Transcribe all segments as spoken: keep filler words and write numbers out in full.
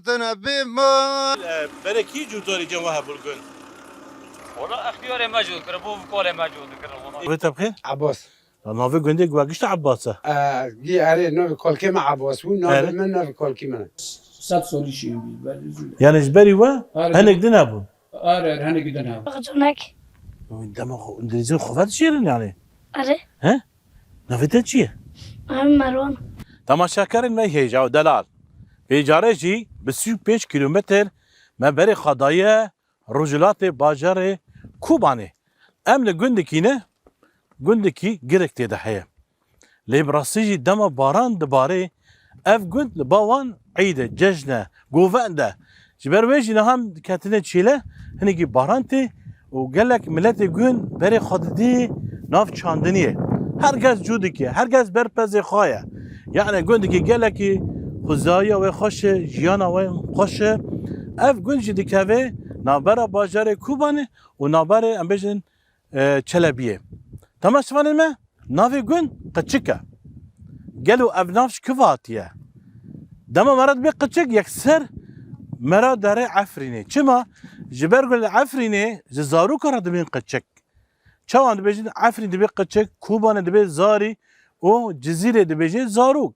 Tena bê ma. Berê kî cûtorî cem we hebûr gund? Wala extiyarê me jû dikir, bo kolê me jû dikir wala. Wê te bixêr? Abbas. Ya navê gundê ku we gişta Abbas e? E, gî erê navê kolkê me Abbas bû, navê Erê. min navê kolkê min e. Sed solî şîn bî, berî zû. Yani ji berî we Erê. hinek din hebûn? Erê, erê, hinek din hebûn. Bexconek. Dema xwe, dilîzên xwe vedişêrin yani. Erê. He? Navê te çi ye? Em Merwan. Temaşekerên me hêja û delal. Vê carê jî bi sî û pênc kîlometr me berê xwe daye rojhilatê bajarê Kobanê. Em li gundekî ne, gundekî girek tê de heye. Lê bi rastî jî dema baran dibarê, ev gund li ba wan îd e, cejn e, govend e. Ji ber wê jî niha em ketine çêle, hinekî baran tê û gelek miletê gund berê xwe didî nav çandiniyê. Her kes cû dike, her kes ber pezê xwe ye. Yani gundekî gelekî xwezayîya wê xweş e, jiyana wê xweş e. Ev gund jî dikeve navbera bajarê Kobanê û navberê, em bêjin, e, Çelebiyê. Temaşevanên me, navê gund Qiçik e. Gelo ev nav ji kiva hatiye? Dema me re dibê Qiçik, yekser me re dere Efrînê. Çima? Ji ber ku li Efrînê ji zaroka re dibên Qiçik. Çawan dibêjin Efrîn dibê Qiçik, Kobanê dibê Zarî û Cizîrê dibêjê Zarok.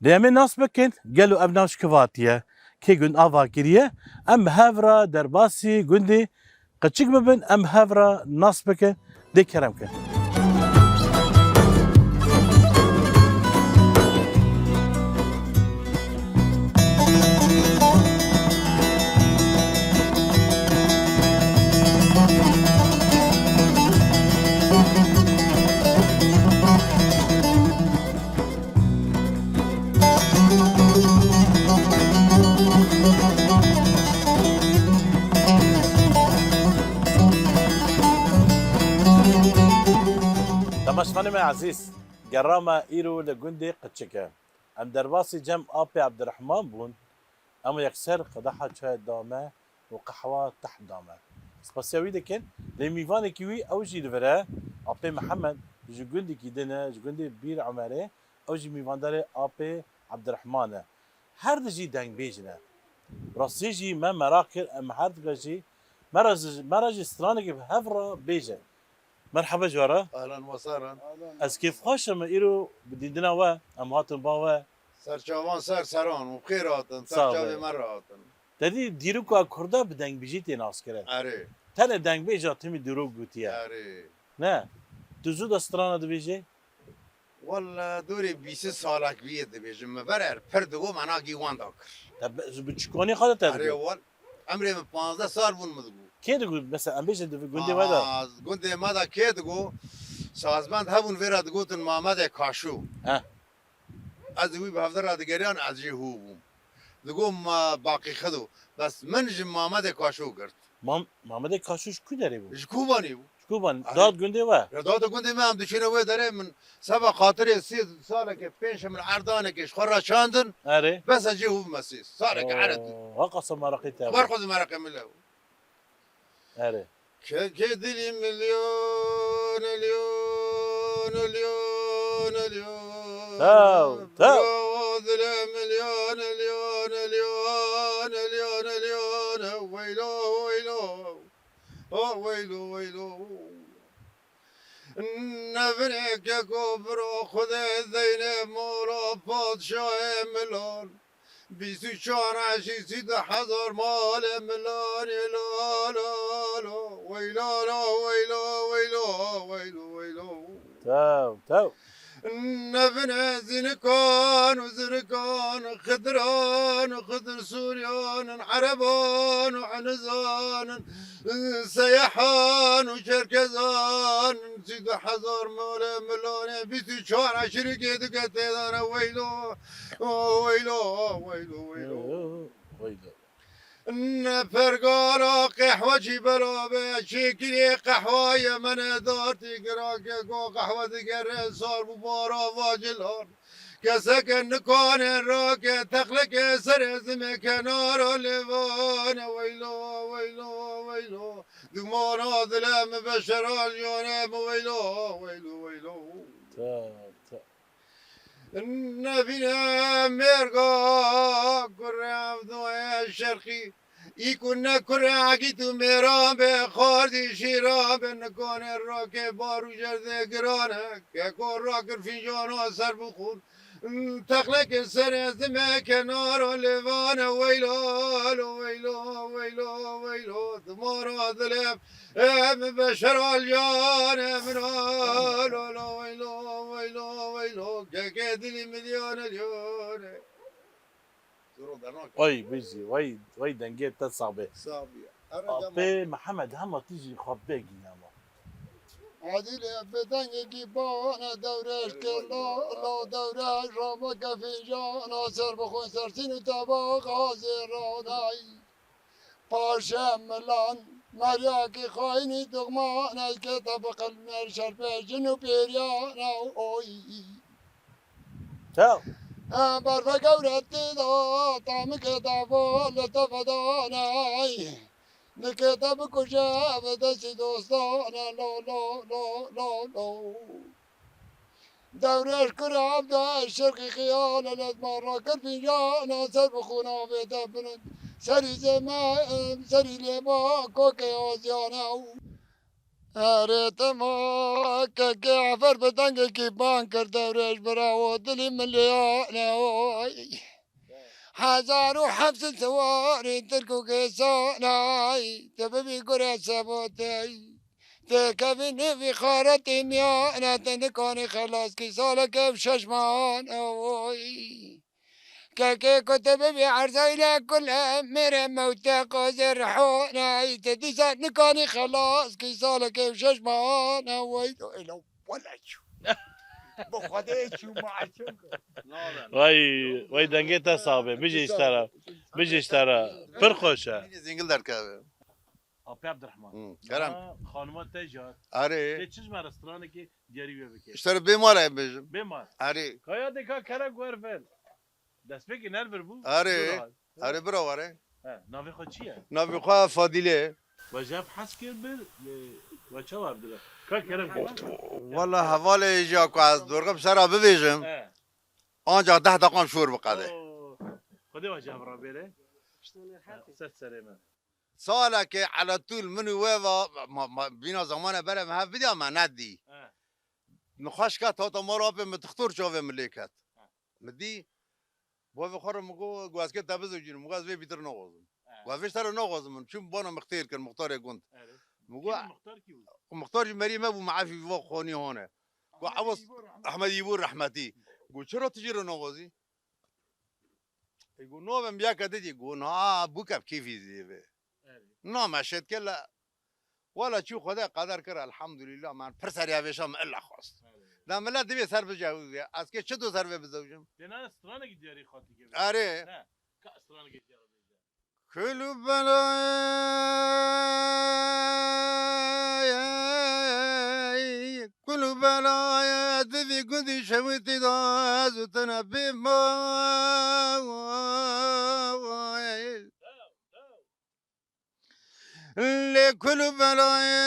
Lê em ê nas bikin, gelo ev nav ji kiva hatiye? Kê gund ava kiriye? Em bi hev re derbasî gundê Qiçik bibin, em bi hev re nas bikin, dê kerem kin. Temaşevanê me ezîz, gera me îro li gundê Qiçik e. Em derbasî cem apê Ebdirehman bûn. Ema yekser qedeha çayê da me û qehwa teh da me. Spasiya wî dikin. Lê mîvanekî wî ew jî li vir e. Apê Mihemed ji gundekî din e, ji gundê Bîr Omerê. Ew jî mîvandarê apê Ebdirehman e. Her di jî dengbêj ne. Rastî jî me meraq kir, em her di jî me re jî, me re jî stranekê bi hev re bêje. Merhaba ji we re. Ahlan we sahlan. Ez kêfxweş im îro bi dîdina we, em hatin ba we. Serçavan ser seran û bi xêr hatin, Sağ ol. Serçavê me re hatin. Te dî dîrok a Kurda bi dengbêjî tê naskirin. Erê. Tenê dengbêja timî dîrok gotiye. Erê. Ne. Tu zû de strana dibêjê? Walla dorê bîst salek bîye dibêjim. Me ber er pir digo, me nagî wan da kir. Te bi, bi çikonî xwe de te Erê digo? Wal, emrê min panzdeh sal bûn min digo. Kê digo? Mesela em bêjin di gundê we de. Aa, gundê me de kê digo? Sazmend hebûn vê re digotin Mamedê Kaşo. He. Ez û wî bi hevdira digeriyan, ez jê hû bûm. Digo ma Baqî Xido. Bes min ji Mamedê Kaşo girt. Mam-, Mamedê Kaşo ji ku derê bû? Ji Kobanê bû. Ji Kobanê. Erê. Dat gundê we? Ya dat gundê me, em diçine wê derê, min seba xatirê sê salekê, pênc min erdanekê ji xwe re çandin. Erê. Bes ez jê hû bime sê salekê ere. Oo, ha qasa meraqê te. Xeber xwe meraqê min lew. Erê. Kekê dilî milyon, milyon, milyon, milyon. Taw, taw. Bravo, dilê milyon, milyon, milyon, milyon, milyon. Weylo, weylo. O weylo, weylo. Nevinê keko biro Xwedê zeynê mola padşahê milan. Bîst û çar eşî sî du hezar malê milanê la la la. Wey la la, wey la, wey la, wey la, wey la. Tew, tew. Nevinê zinikan û zinikan, Xidiran û Xidir Sûriyan in, Ereban û Enizan in, Seyehan û Çerkezan in, sî du hezar malê milanê, bîst û çar eşîrikê dike têdane, weylo. Weylo, weylo, weylo. Weylo. Ne pergala qehwe çî bela be, çêkirê qehwa ye me ne dartî girake, go qehwe digere sar bû bara vacilan. Keseke nikane rake, texleke serê zimê kenara lêvane, weylo, weylo, weylo. Dumana dile mi beşera jiyane mi, weylo, weylo, weylo. Ta, ta. Nebîne mêrga kurê Evdoyê Şerqî, î ku ne kurê Egît û mêran be, xwardî şîran be, nikanê rakê bar û jerdê giran e, keko rakir fîncana ser bixwin, texlekê serê zimê kenara lêvan e, weylo, lo, weylo, weylo, weylo, dimara dilê Em beşer alyan, em lo, lo, lo, weylo, weylo, weylo, keke dilî min diyan elyan. Vay bizî, vay, vay dengê te sabe. Sabiye. Apê Mihemed hema tu jî xwe vegîne ama. Adile bi dengekî bana dewreş ke la, la dewreş rama kefîn jana ser bixwe sersin û teba xazê ranay. Paşe milan, meryakê xayinî dixman, ez kete biqil mer şerpêjin û pêriyana oy. Tew. Em berfe gewre tê da, tamikê dava li te vedanay. Nikê te bikuje, bi destî dostana, lo, lo, lo, lo, lo. Dewreş kir evde şirkî xiyal, elet ma rakir fîncana ser bi xûna vê te binin. Serî zême, serî lêba kokê aziyane û. Erê te ma kekê efer bi dengekî ban kir dewreş bira û dilî min lêyane oy. Hezar û heft sed siwarî tirk û kêsanay, te bibî gure sebotey. Têkevî nêvî xaretê miyane te nikanî xelas kî saleke ev şeş man oy. Kekê ku te bibî erzayî le kule mêre mewte qazê rihane te dîsa nikanî xelas kî saleke ev şeş man oy. Elo wele çû. Bi Xwedê çû ma çû. Vay, vay dengê te sabe. Bijî ji te re. Bijî ji te re. Pir xweş e. Zingil derkeve. Apê Abdurrahman. Hı, kerem. Ha, xanima te jî hat. Arê. Tê çi ji me re stranekê diyarî wê bike? Ji te re bê mal em bêjim. Bê mal. Arê. Kaya de ka kerem ku erfel. Destpêkê nervir bû. Arê. Zor hat. Arê bira were. He, navê xwe çi ye? Navê xwe Fadîle. We ji hev hez kir bir, e, we çawa bira? Ka kerem kir. Wala hevalê jî ku ez dorxim sera bibêjim. He. Anca deh deqan şor biqede. Oo. Xwedê we ji hev re bêre. Ser serê me. Salekê eletûl min û wê va, ma, ma, bîna zamane berê me hev bidya me nedî. He. Nixweş ket hata mala apê min dixtor çavê min lê ket. He. Min dî, bo vê xwe re min got, got, ez kê te bizewicînim, min got, ez vê bîtir naxwazim. He. Got, ez vê ji te re naxwazim min. Çûm bana mixtêr kir, muxtarê gund. Erê. Min got, kî muxtar kî bû? Muxtar jî Merîm e bû, me efî va xanî hane. Got, Ehmed Ewas, Îbo rahmetî. Ehmed Îbo rahmetî. Got, çira tu jî re naxwazî? Ê got, navê min yeke didî. Got, na, bûke bi kêfî zî be. Erê. Na me şêt ke le. Wala çû Xwedê qeder kir, elhamdulillah, man pir seriya vêşa min illa xwest. Erê. La millet divê ser bicewizê. Ez kê çi do ser vê bizewjim? Tê ne stranekî diyarî xwe dike. Erê. Ne. Ka stranekî diyarî bêje. Kul û belayê, kul û belayê, divî gundî şewitî da ez û te ne bê mal. Lê kul û belayê,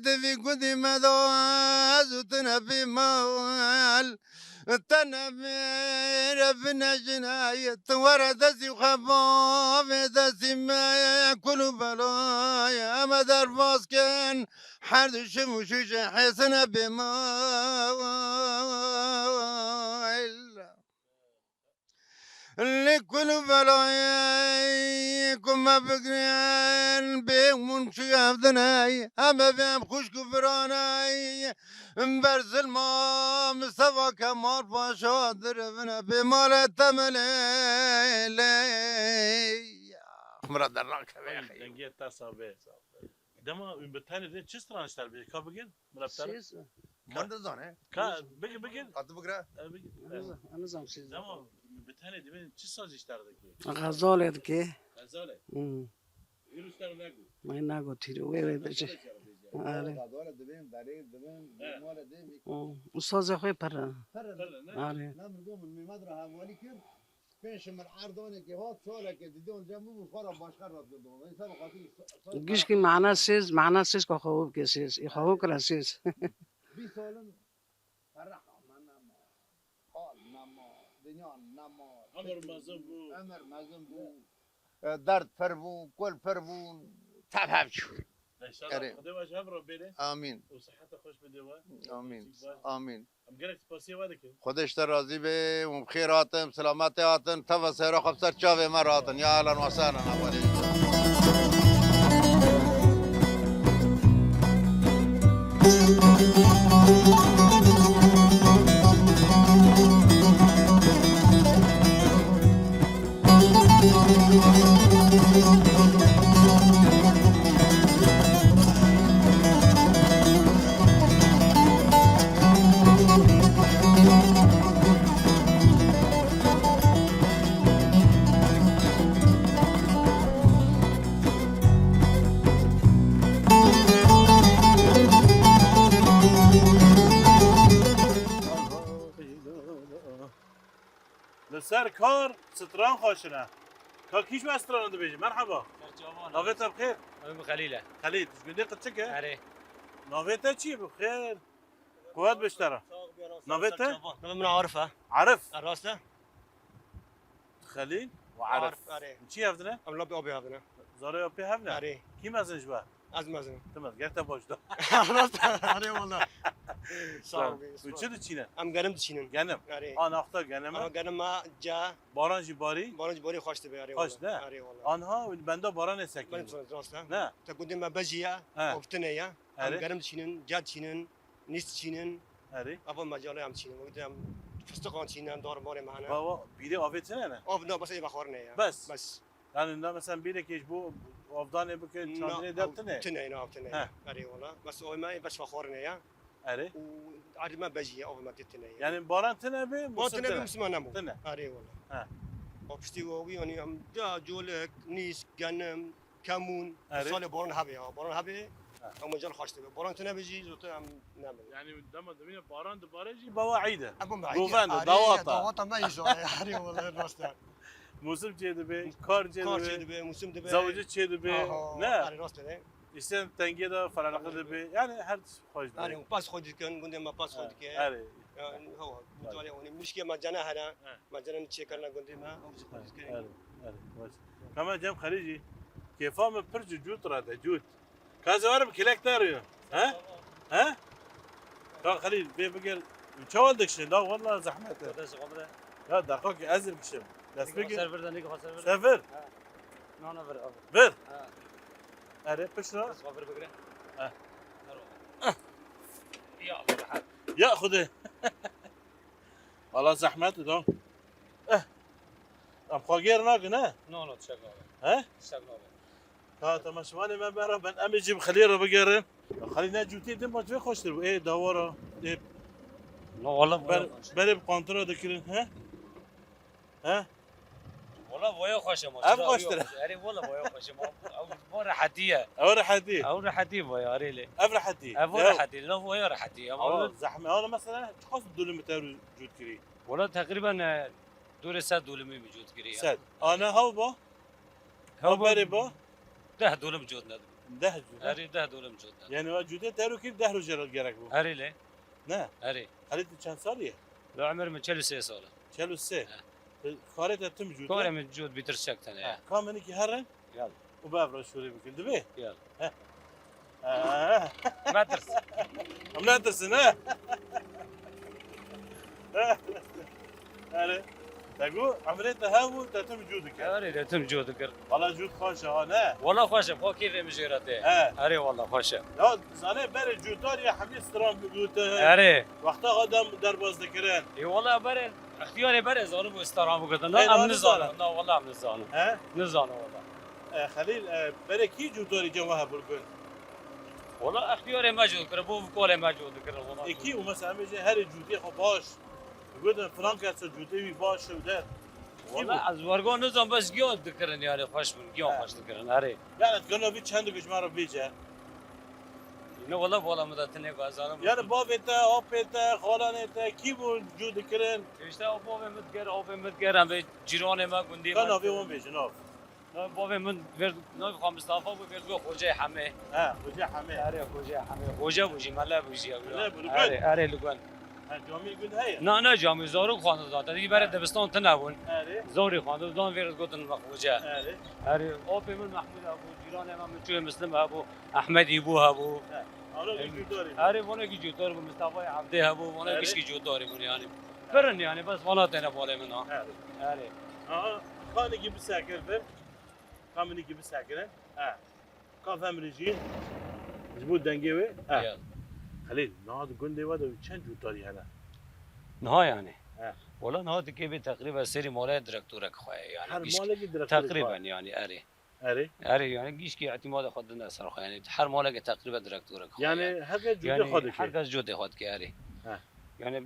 divî gundî me da ez û te ne bê mal. Te ne vêre binejinayê, tu were destî xwe bavê destî me, kul û belayê, em e derbas kin, her du şim û şûşe hêsine bê mal. Li kul û belayê ku me bigirin, bê hûn çi evdiney, em ê vêm xwişk û viraney, ber zilma Mistefa Kemal Paşa direvine bê malê temelê lê. Min re dernakeve. Vay, dengê te sabe. Dema hûn bi tenê dê çi stran ji te re bêje? Ka bigir, min re bi te re. Sêz. Ka. Min dizane. Ka, bigir, bigir. Ka tu bigire. E, bigir. Ez nizam, ez nizam sêz. Dema bi tenê dibên çi sazî ji te re dike? Xezalê dike. Xezalê? Hmm. Îro ji te re negot? May negot hîro. Wê wê bêje. Xezalê ji te re bêje. Are. Xezalê dibên, berê dibên, he, malê dê. Hmm. Û sazê xwe pir e. Pir e, ne? Are. Na min got min Mihemed re hevalî kir. Pênc şimil erdanekê hat, salekê didê an cem bû, xwe re başqe rast girdo. Însan xatî sa-, sa-, Gişkî mana sêz, mana sêz ka xwe bike sêz. Ê xwe kire sêz. Bîst salin ferreha, mana ma. Al nema, dinya nema. Emir mezin bû. Emir mezin bû. E, derd pir bû, kul pir bûn. Tev hev çû. Înşallah. Erê. Xwedê we ji hev re bêre. Amîn. Û siheta xweş bide we. Amîn. Amîn. Em gelek spasiya we dikin. Xwedê ji te razî be û bi xêr hatin, bi selametê hatin, teva seyra xwe bi ser çavê me re hatin. Ya ehlen we sehlen, hevalê. Li ser kar stran xweş in e. Ka kî ji we stranan dibêje? Merhaba. Ser çavan. Navê te bi xêr? Navê min Xelîl e. Xelîl, ji gundê Qirçik e? Erê. Navê te çi ye bi xêr? Quwet bi ji te re. Navê te? Navê min Arif e. Arif? E, rast e. Xelîl û Arif. Arif, erê. Çi hev dine? Em labê abê hev dine. Zarê apê hev ne? Erê. Kî mezin ji we? Ez mezin. Tu mez, ger te baş da. Rast, erê wala. Sağ ol. Hûn çi diçîne? Em genim diçînin. Genim? Erê. An axta genim e? Ama genim ma ca. Baran jî barî? Baran jî barî xweş dibe, erê wala. Xweş ne? Erê wala. Anha benda baranê sekî. Ben rast e. Ne? Te gundê me bejî ye. He. Of tine ye. Em genim diçînin, ca diçînin. Nîs çînin. Erê. Ava mecalê em çînin. Wekî em fistiqan çînin, dar marê me hene. Baba, bîrê avê tine ne? Av na, bes ê vexwarine ya. Bes? Bes. Yani na mesela bîrekê ji bo avdanê bike, çandinê de tine? Tine, na av tine. He. Erê wala. Bes avê me ê bes vexwarine ya. Erê. Û erdê me bejî ya, avê me tê tine ya. Yani baran tine be, musim tine be? Musim tine. Tine. Erê wala. He. Û piştî wî yani em ca, colik, nîs, genim, Kemûn, erê. Salê baran hebe ya. Baran hebe, ha. Em cal xweş dibe. Baran tune be jî, zotir em nemin. Yani dema dimîne baran dibare jî, bawa îd e. Em bim Govend e, erê, dawata. Dawata me jî, erê, wala rast e. Musim çê dibe, kar çê dibe. Kar çê dibe, musim dibe. Zewicî çê dibe. Aha, ne? Erê, rast e. Îşte tengê de feraqe dibe. Yani her tişt xweş dibe. Erê, pas xwe dikin, gundê me pas xwe dike. Erê. Yani, hawa, mutwalê û nî mişkê me cene here. He. Me cene çêkirine gundê me, ew jî xwe dike. Erê, erê, baş. Kama Cem Xelîcî, kêfa min pir ji cût re de, cût. Ka ez werim kilek te riyo. He? He? Ka Xelîl, bê bigel. Çawa dikişin? La walla zehmet e. Xwedê ji xwe bide. Ya deqakê ez dikişim. Dest bigir. Ser vir de, nîk xwe ser vir de. Ser vir? Ha. Na, na, vir, vir. Vir? Ha. Erê, pişt re. Dest xwe vir bigire. Ha. Her wexta. Ya Allah, rehet. Ya Xwedê. Wala zehmet e da. Eh. Em xwe gêr nakin, he? No, no, tiştek nabe. He? Tiştek nabe. Ka temaşevanê me bera ben em ê jî bi Xelî re bigerin. Ya Xelî ne cûtê din ma civê xweştir bû. Ê dawara. Ê. No, wala ber-, berê bi qantira dikirin, he? He? Wala voya xweş e ma. Ev xweştir e. Erê wala voya xweş e ma. Ew bo rehetî ye. Ew rehetî. Ew rehetî voya, erê lê. Ev rehetî. Ev voya rehetî. La voya rehetî. Ama zehmet. Wala mesela çiqas dulum te cût kirî? Wala teqrîben, e, dûrê sed dolumî min cot kiriye. Sed. Ana hew ba? Hew ba berê ba? Deh dolum cot nedim. Deh cot, he? Erê, deh dolum cot nedim. Yani wa cotê te ro kir deh roje re gerek bû. Erê lê. Ne? Erê. Xelî tu çend salî ye? La emir min çel û sê sal e. Çel û sê? He. Karê te tim cot e? Karê min cot bîtir çek tene ye. He. Ka min ikî herin? Gel. Û bi ev re şûrê bikin. Dibê? Gel. He. He. Metirs. Em netirsin, he? Erê. Te got, emrê te hev bû, te tim cû dikir. Erê, te tim cû dikir. Wala cût xweş e, ha, ne? Wala xweş e, xwe kêfê min jê re tê. He. Erê, wala xweş e. Ya, zanê berê cûtar ya hemî stran bigûtin. Erê. Wexta xwe dem derbas dikirin. Ê, wala berê, extiyarê berê zanim û stran bigûtin. Ê, na, na, em nizanin. Nizanin. Na, wala em nizanin. He? Nizanin, wala. E, Xelîl, e, berê kî cûtarî cem we hebûr bûn? Wala extiyarê me cû dikirin, bo vikolê me cû dikirin, wala. E, kî û mesela em ê jê herê cûtê xwe baş, gotin filan kes cûtê wî baş e û der. Kî bû? Wala ez wergo nizam, bes giyan dikirin, yani xweş bûn, giyan xweş dikirin, erê. Yani, dikirina vî çend ji me re bêje. Ne wala, wala min de tine ku ez zanim. Yani bavê te, apê te, xalanê te, kî bûn cû dikirin? Îşte bavê min diker, apê min diker, em vê cîranê me, gundî me. Ka navê wan bêjin, av. Navê bavê min vêr, navê xwe Mistefa bû, vêr digo Xoceyê Hemê. He, Xoceyê Hemê. Erê, Xoceyê Hemê. Xoce bû jî, mele bû jî. Mele bû, li gund. Erê, erê, li gund. Ha, camiyê gund heye? Na, ne camî, zarok xwendin zaten. Dî berê dibistan tune bûn. Erê. Zarî xwendin, dan vê re gotin Mexûce. Erê. Erê, apê min Mehmûd hebû, cîranê me Miçûyê Muslim hebû, Ehmedî bû hebû. He. Ana gî cûdarî bû. Erê, vana gî cûdar bû, Mistefayê Evdê hebû, vana Erê. Gişkî cûdarî bûn yani. Erê. Pir in yani, bes vana têne balê min ha. Erê. Erê. Aha, kanekî bisekir bin. Kaminekî bisekirin. He. Ka vemrê jî ji bo dengê wê. Eh. Ya. Xelîl, niha di gundê we de çend cûtarî hene? Niha yani? Eh. Wala niha dikê bê teqrîben serî malê direktorek xwe ye yani. Her gişk-, malekî direktorek xwe ye. Teqrîben yani, erê. Erê? Erê yani gişkî îtîmadê xwe dine ser xwe yani. Her malekê teqrîben direktorek xwe ye. Yani herkes cûdê xwe dike. Herkes cûdê xwe dike, erê. Eh. Yani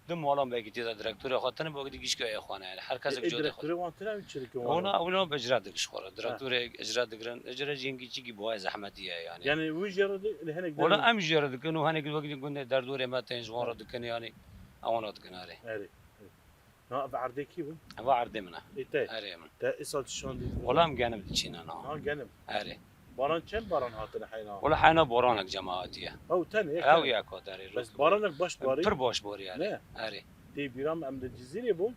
Di malan belkî tê de direktorê xwe tune, belkî di gişkê xwe ne. Yani her kesek codê xwe. Direktorê wan tune, ew çi dikin wan? Ona, ona ecra dikiş xwe re. Ha. Direktorê ecra dikirin. Ecra jî hingî çikî boya zehmetî ye yani. Yani wî jê re di-, li hinek Wala em jê re dikin û hinek wekî gundê derdorê me tên ji wan re dikin yani. Ewana dikin erê. Erê. Na ev erdê kî bû? Ev erdê min e. Ê te? Erê min. Te îsal çi şandî? Wala em genim diçîne na. Ha, genim. Erê. Baran çend baran hatine heyna? Wala heyna baranek cema hatiye. Ew tenê yek Ew tane. Yek hat erê. Bes baranek baş barî? Pir baş barî erê. Ne? Erê. Tê bîra min em di Cizîrê bûn.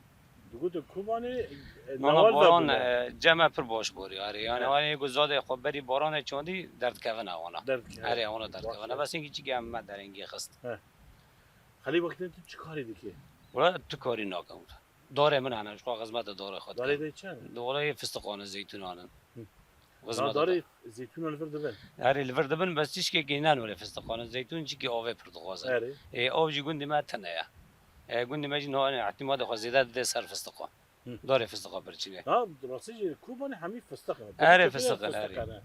Digotin Kobanê, e, Nana newal baran, vebûne. E, cema pir baş barî erê. Yani He. Hani ku zadê xwe berî baranê çandî derdkevine wana. Derdkevine. Erê, wana derdkevine. Baş. Bes hingî çikî em me derengî xist. He. Xelî wextên tu çi karî dikî? Wala tu karî nakim. Darê min hene, ji xwe xizmeta darê xwe dikim. Darê de çi hene? Darê fistiqan in, zeytûnan in. Hı. Xizmeta Darê zeytûnan li vir dibin? Erê, li vir dibin, bes tişkekî ne nûrê fistiqan in. Zeytûn çikî avê pir dixwazin. Erê. Ê, av jî gundê me tune ye. Ê, gundê me jî niha îtîmadê xwe zêde dide ser fistiqan. Hı. Darê fistiqa pir çine. Ha, rastî jî Kobanê hemî fistiq e. Erê, fistiq e, erê.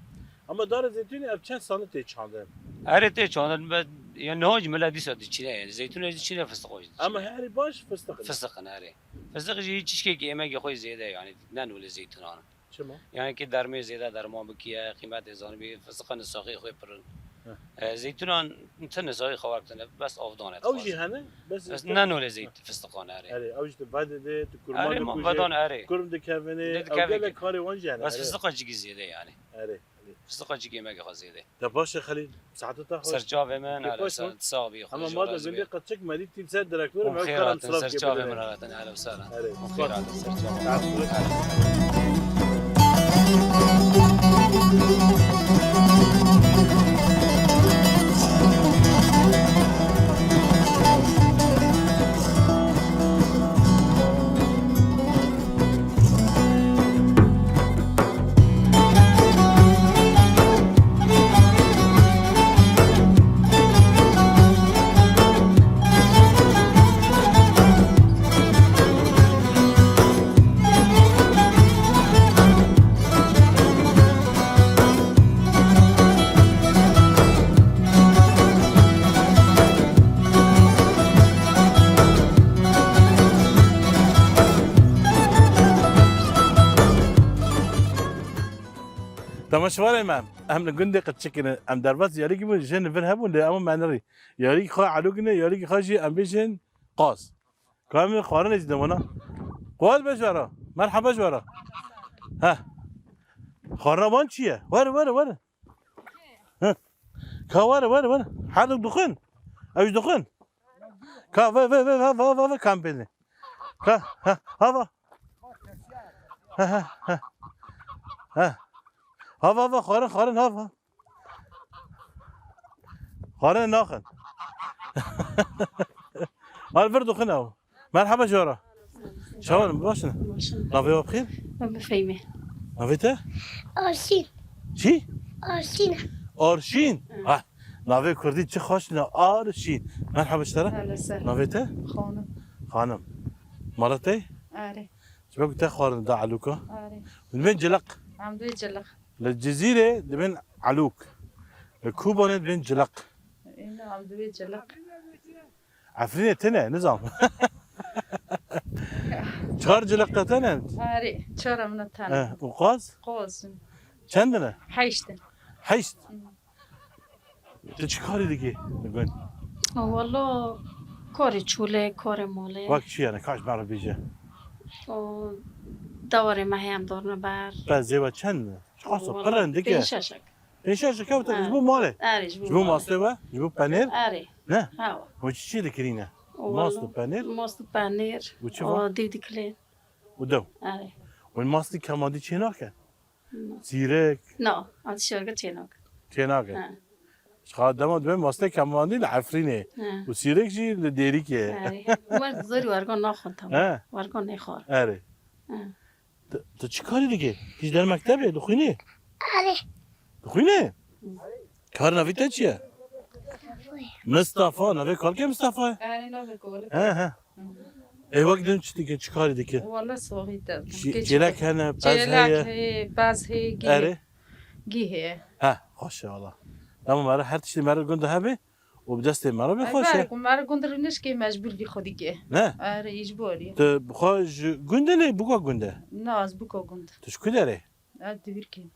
Ama darê zeytûnê ev çend sal e tê çandin? Erê, tê çandin, be, ya niha jî mila dîsa diçîne, yani zeytûnê diçîne, fistiqa jî diçîne. Ama herî baş fistiq in. Fistiq in, erê. Fistiq jî hiç tişkekî emegê xwe zêde, yani ne nûlê zeytûnan. Çima? Yani ki dermê zêde derman bikiye, qîmetê zanibî, fistiqa nisaxê xwe pir in. Heh. E, zeytûnan ti nisaxê xwe wergirtine, bes avdan e. Ew jî hene, bes Bes ne nûlê zeyt-, fistiqan erê. Erê, ew jî tu vedidê, tu kurma Erê, ma dikujê, vedan erê. Kurm dikevinê, Dê ew dikevinê gelek ki. Karê wan jî hene, Bes erê. Fistiqa cikî zêde yani. Erê, erê. Fistiqa cikî emegê xwe zêde. Te baş e Xelîl, saeta te xweş. Serçavê min, Pê erê, xweş ser, e. Sağ bî, Ama xweş ma de lazim gundê bî. Qeçik merî tîm ser direktorê Hûn me xêr ew hatin, karam silav serçavê min hatin, ehlen we sehlen. Erê, Hûn xêr hatin, serçavê min. Sağ ol. Temaşevanên me, em li gundê Qirçikê ne. Em derbas yarîkî bûn, jin li vir hebûn, lê em menirî. Yarîkî xwe Elûk ne, yarîkî xwe jî em bêjin Qaz. Ka em ê xwarinê jî de wana. Qaz be ji we re. Merheba ji we re. Heh. Xwarina wan çi ye? Were, were, were. Heh. Ka were, were, were. Her du dixwin. Ew jî dixwin. Ka ve, ve, ve, ve, ve, ve, ve, kam pêne. Ka, ha, ha, va. Ha, ha, ha. Ha. Ha, va, va, xwarin, xwarin, ha, va. Xwarin naxin. Al vir dixwin ew. Merhaba ji we re. Çawa ne, baş ne? Baş in. Navê we bi xêr? Min bi Fehmê. Navê te? Arşîn. Çi? Arşîn. Arşîn. Hı. Ha, navê kurdî çi xweş ne, Arşîn. Merhaba ji te re. Hele ser. Navê te? Xanim. Xanim. Mala te? Erê. Ji bo ku te xwarin da Elûka? Erê. Hûn bên Cilaq? Em dibê Cilaq. Li Cizîrê dibên Elûk. Li Kobanê dibên Cilaq. Îna em dibê Cilaq. Efrînê tune, nizam. Çar Cilaq te tune? Erê, çar em ne tune. Eh, û Qaz? Qaz. Çend ne? Heşt in. Heşt? Hmm. Tu çi karî dikî li gund? Walla karê çolê, karê malê. Wek çi yani, kaç me re bêje? O dewarê me heye em dorne ber. Pezê we çend ne? Çiqas pir in dike? Pênc şeşek. Pênc şeşek kewte ji bo malê? Erê, ji bo malê. Ji bo mastê we? Ji bo penêr? Erê. Ne? Hewa. Hûn çi çi dikirîne? Mast û penîr? Mast û penîr. Û çi va? Û dî dikilê. Û dew? Erê. Û mastî kemandî çê nakin? Na. Sîrek? Na, em tiştê çê nakin. Çê nakin? He. Ji xwe dema dibê mastê kemandî li Efrînê. He. Û sîrek jî li Dêrikê. Erê. Wer zor wergan naxwin tamam. He. Wergan nêxwar. Erê. He. Tu, tu çi karî dikî? Tu ji der mektebê dixwînî? Erê. Dixwînî? Kar navê te çi ye? Mistefa. Navê kalkê Mistefa ye? Erê, navê kalkê. He, he. Ê, wek din çi dikî, çi karî dikî? Wala soxî te. Çêlek hene, pez heye. Çêlek heye, pez heye, gî heye. Erê. Gî heye. He, xweş e wala. Dema meriv her tiştê meriv gund de hebe, û bi destê meriv bê xweş e. Ber ku meriv gund re nişkê mecbûr vî xwe dikê. Ne? Erê, îcbor e. Tu bi xwe ji gund e lê bûka gund e? Na, ez bûka gund. Tu ji ku derê? Ez Dibirkî.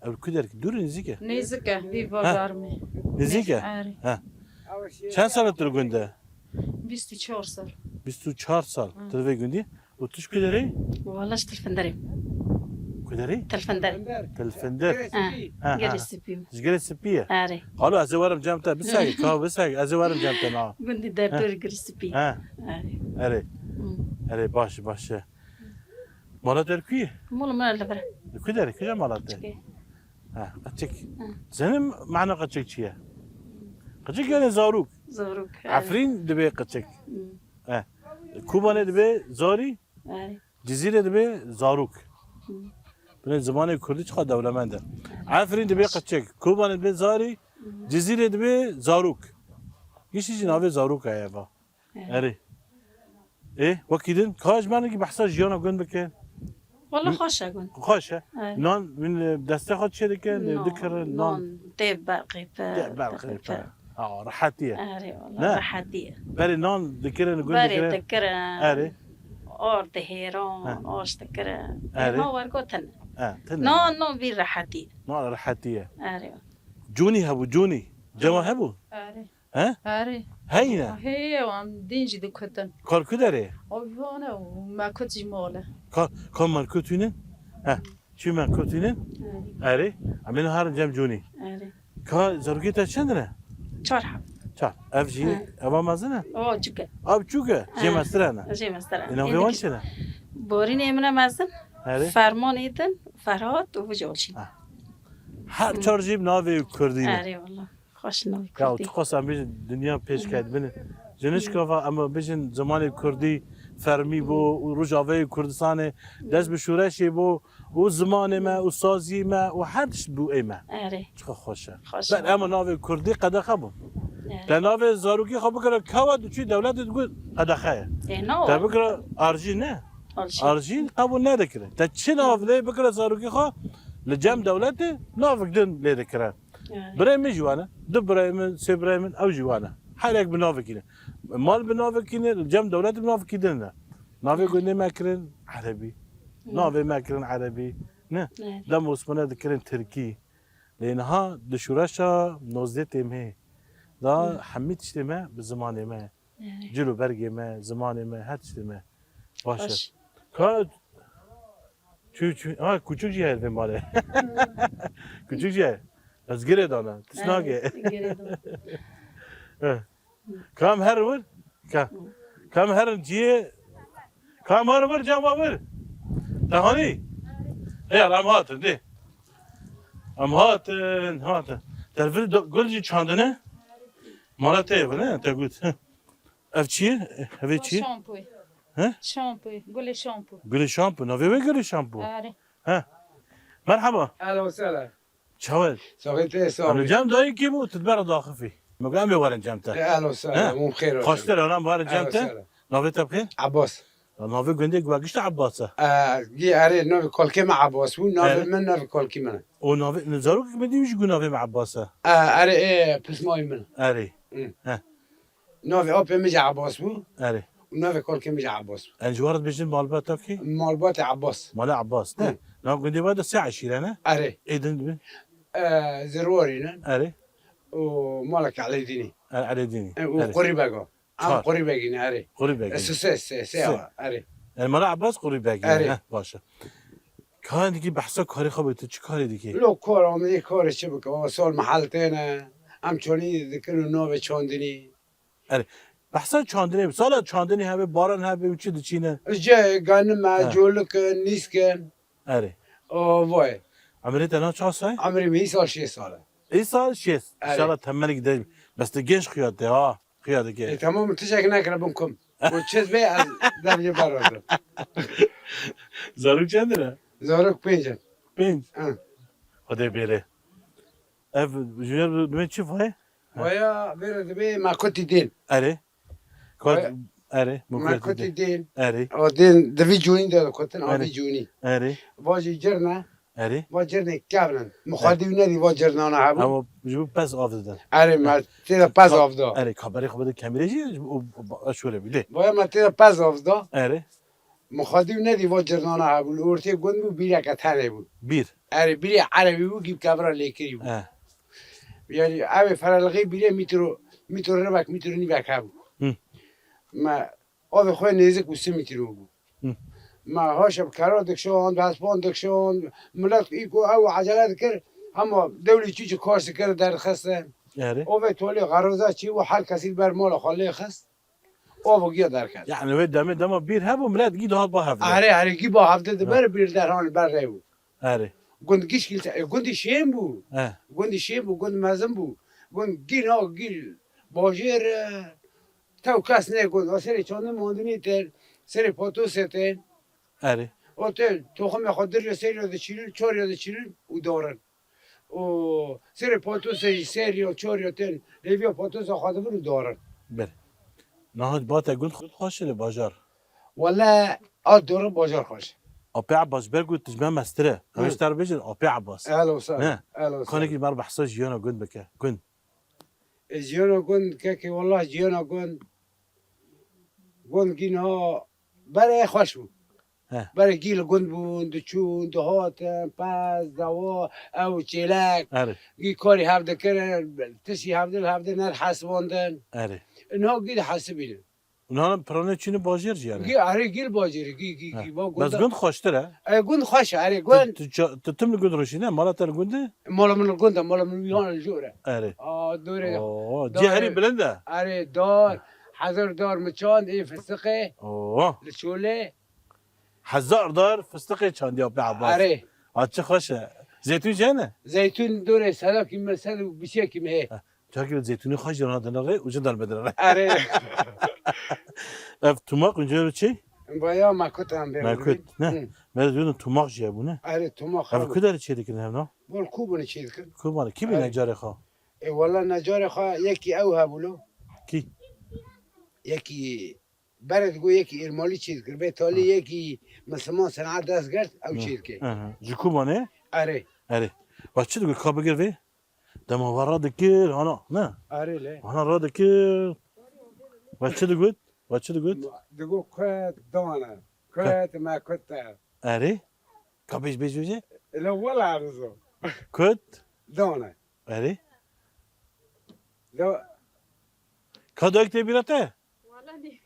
Ew li ku derê? Dûr e, nêzîk e? Nêzîk e, vî va darmê. Nêzîk e? Erê. He. Çend sal e tu li gund e? Bîst û çar sal. Bîst û çar sal. Hı. Tu li vê gundî? Û tu ji ku derê? Wala ji Tilfinderê. Ku derê? Tilfinder. Tilfinder. Ha, ha, ha. Gelê Spî. Ji Gelê Spî ye? Erê. Xalo, ez ê werim cem te, bisek, ka bisek, ez ê werim cem te na. Gundî Derdor, Gelê Spî. Ha. Erê. Erê. Hı. Erê, baş e, baş e. Mala te li ku ye? Mala me li vir e. Li ku derê? Kîja mala te? Qeçikê. Ha, qeçik. Ha. Zenim mana qeçik çi ye? Qeçik yani zarok. Zarok, he. Efrîn dibê qeçik. Hmm. He. Kobanê dibê zarî. He. Cizîrê dibê zarok. Hmm. Binê zimanê kurdî çiqa dewlemend e. He. Efrîn dibê qeçik. Kobanê dibê zarî. Hmm. Cizîrê dibê zarok. Giştî jî navê zarok heye va. Erê. Ê, wekî din, ka ji me re behsa jiyana gund bike. Wala xweş e gund. Xweş e. Erê. Nan, min, e, destê xwe çê dikin, e, dikirin, nan. Nan tê berqê pe. Tê berqê pe. Ha, rehetî ye. Erê, wala rehetî ye. Berê nan dikirin, gund dikirin. Berê dikirin. Erê. Or dihêran, aş dikirin. Erê. Êma wergo tine. Ha, tine. Nan, nan vî rehetî ye. Nan rehetî ye. Erê. Cûnî hebû, cûnî. Cema hebû? Erê. He? Erê. Heyne? Heye, wan din jî dikutin. Kar ku derê? O vane û me kut jî mole. Ka, ka me kutînin? He. Çi me kutînin? Erê. Erê. Em ê harin cem cûnî. Erê. Ka zarokê te çend ne? Çar heb. Çar. Ev jî, he, eva mezin e? O çûk e. Ev çûk e? He. Jê mestir e ne? Jê mestir e. Ê, navê wan çi ne? Borînê min e mezin. Erê. Fermanê din, Ferhat û Vicalçî. Ha. Her çar jî bi navê kurdî ne. Erê wala. Xweş navê kurdî. Ya, tu xwest em bêjin dinya pêş ket bin. Ji nişka va em bêjin zimanê kurdî fermî bû û Rojavayê Kurdistanê dest bi şoreşê bû û zimanê me û saziyê me û her tişt bû ê me. Erê. Çiqa xweş e. Xweş e. Ber em navê kurdî qedexe bû. Erê. Te navê zarokî xwe bikira kewa diçû dewletê digot qedexe ye. Ê, no. Te bikira arjî ne? Arjî. Arjî qebûl nedikire. Te çi nav lê bikira zarokî xwe li cem dewletê navik din lê dikire. Evet. Birayê min jî wane. Du birayê min, sê birayê min, ew jî wane. Her yek bi navekî ne. Mal bi navekî ne, li cem dewletê bi navekî din ne. Navê gundê me kirin erebî. Evet. Navê me kirin erebî. Ne? Evet. Dem Osmane dikirin tirkî. Lê niha di şoreşa nozdeh têmhê da hemî tiştê me bi zimanê me. Evet. Cil û bergê me, zimanê me, her tiştê me. Baş e. Baş. Ka Çû, çû. Ha, kûçik jî heye vê malê. Kûçik jî heye. Ez girê dana. Tişt nake. Girê dana. He. Kam her wir? Ka. Kam her ciyê? Kam her wir, cama wir? Te hanî? Ê, em hatin, dê. Em hatin, hatin. Te vir do-, gul jî çandine? Mala te ye, ne? Te got. Ev çi ye? Ev ê çi ye? Şampuy. He? Şampuy. Gulê şampu. Gulê şampu. Navê wê gulê şampu? Erê. He. Merhaba. Ehlen we sehlen. Çawa ye? Saxî te, saxî. Em li cem dayikê bû, tu dibera daxifî. Me got em ê werin cem te. Ehlen we sehlen. He? Hûn bi xêr re. Xweştir, ana em werin cem te. Ehlen we sehlen. Navê te bi xêr? Abbas. Navê gundê ku gişta Abbas e. Aa, gî erê, navê kolkê me Abbas bû, navê min, navê kolkê min e. O navê, zarokek min dî jî got navê me Abbas e. Aa, erê, ê, pismayê min. Erê. Hı. He. Navê apê min jî Abbas bû. Erê. Û navê kolkê min jî Abbas bû. Em ji we re dibêjin malbata kî? Malbatê Abbas. Malê Abbas, ne? Hı. Nav gundê we de sê eşîre ne? Erê. Ê din dibin? Ee, Zirwarî ne? Erê. Û malek Elêdînî. Er-, Elêdînî. E, û Erê. Qurîbega. Em Çar. Qurîbegî ne, erê. Qurîbegî. E, sê, sê, sê, sê. Erê. Erê, mala Abbas Qurîbegî. Erê. Heh, baş e. Ka hindikî behsa karê xwe bike, tu çi karê dikî? Lo kar amedî karê çi bike? O sol mehel têne. Em çonî dikin û navê çandinî. Erê. Behsa çandinê, sala çandinê hebe, baran hebe û çi diçîne? Ji ganim e, He. colik in, nîsk in. Erê. O, vay. Emrê te na çawa say? Emrê min îsal şêst sal e. Îsal şêst. Erê. Înşallah temelek de. Bes tu genç xuya te ha. Xuya dike. E, tamam, tiştek nekire bin kum. O çiz bê ez devê ber razim. Zarok çend in? Zarok pênc in. Pênc? Hı. Xwedê bêre. Ev jûner dibê çi vay? Vaya bêre dibê me kutî dên. Erê. Kot, Vaya erê. Me Mukati kutî dên. Erê. O dên di vî cûnî de kutin, a Erê. vî cûnî. Erê. Vajî cirne. Erê. Va cirnê kevnin. Mixadî wî nedî va cirnana hebû. Ama ji bo pez av didin. Erê, me tê de pez Ka-, av da. Erê, kaberê xwe bide kemerê jî, ji bo, o, o, o, şöyle bile. Vaya me tê de pez av da. Erê. Mixadî wî nedî va cirnana hebû. Li ortê gund bû, bîreke tenê bû. Bîr. Erê, bîrê erebî bû, gî bi kevira lêkirî bû. He. Yani ew ê ferelixê bîrê mîtro, mîtro ribek, mîtro nîvek hebû. Hı. Me avê xwe nêzik bû, sê mîtro bû. Hı. Me haşa bi kera dikşand, bi hespan dikşand, milet î ku ew ecele dikir, hema dewlî çû çi kar sikir derdixistin. Erê. Avê tolê xeroza çî bû, her kesî li ber mala xwe lê xist. Ava giya derket. Yani wê demê dema bîr hebû, milet gî dihat ba hevdî. Erê, erê, gî ba hevdî di He. ber bîr derhan ber rê bû. Erê. Gund gişkî, e, gundî şên bû. He. Gundî şên bû, gund mezin bû. Gund gî na gî bajêr, e, tew kes ne gund. O serê çandin mandinî tên, serê potosê tên. Erê. O tên, toxumê xwe dirê serê diçînin, çorê diçînin û darin. û serê potosê jî serî û çorî û tên hêviya potosa xwe dibin û darin. Belê. Niha ba te gund xwe xweş e li bajar? Wele a dore bajar xweş e. Apê Abbas ber got dijme mestir e. Hı. Em ji te re bêjin Apê Abbas. Ehla û sehla. Ne? Ehla û sehla. Kanekî mar behsa jiyana gund bike. Gund. E, jiyana gund kekê, wallah jiyana gund. Gund gî niha berê xweş bû. He. Berê gî li gund bûn, diçûn, dihatin, pez, dewa, ew çêlek. Erê. Gî karî hev dikirin, tiştî hev dil, hev dil ner hesibandin. Erê. Niha gî dihesibînin. Niha piranê çînin bajêr jî yani. Gî, erê gî li bajêrê, gî, gî, He. gî, va Bes gunda. Gund xweştir e. E, gund xweş e, erê Tu, gund. tu ça-, tu tim li gund rûşîne, mala te li gund e? Mala min li gund e, mala min yan li jor e. Erê. A, dorê. Oo, Dar cihê herî e. bilind e. Erê, dar, hezar dar miçand, ê fistiqê. Oo. Li çolê. Hezar dar fistiqê çandiya Apê Abbas. Erê. Ha, çi xweş e. Zeytûn jî hene? Zeytûn dorê sedakî me, sed û bîstekî me heye. Ha, çakî zeytûnê xweş jî radine rê û jin dar bedine rê. Erê. Ev tumaq, înce çi? Baya me kut em bê. Me kut, ne? Hı. Me dibînin tumaq jî hebû, ne? Erê, tumaq Ev hebû. ku derê çê dikin hevna? Bol ku bûne çê dikin? Ku bûne? Kî bî Erê. necarê xwe? E, wala necarê xwe yekî ew hebû lo. Kî? Yekî Berê digo yekî Îrmalî çê dikir. Vê talî Ha. yekî Misliman senaet dest girt, ew Ha. çê dike. Aha. Ji Kubanê? Erê. Erê. Wa çi digo ka bigir vê? Dema wa radikir, hana, ne? Erê le. Hana radikir. Wa çi digot? Wa çi digot? Digo kut dane. Kut me kut te. Erê. Ka bêj, bêj, bêj. Ele wala rizo. Kut? Dane. Erê. Do- Ka dayik tê bîra te? Wala nî.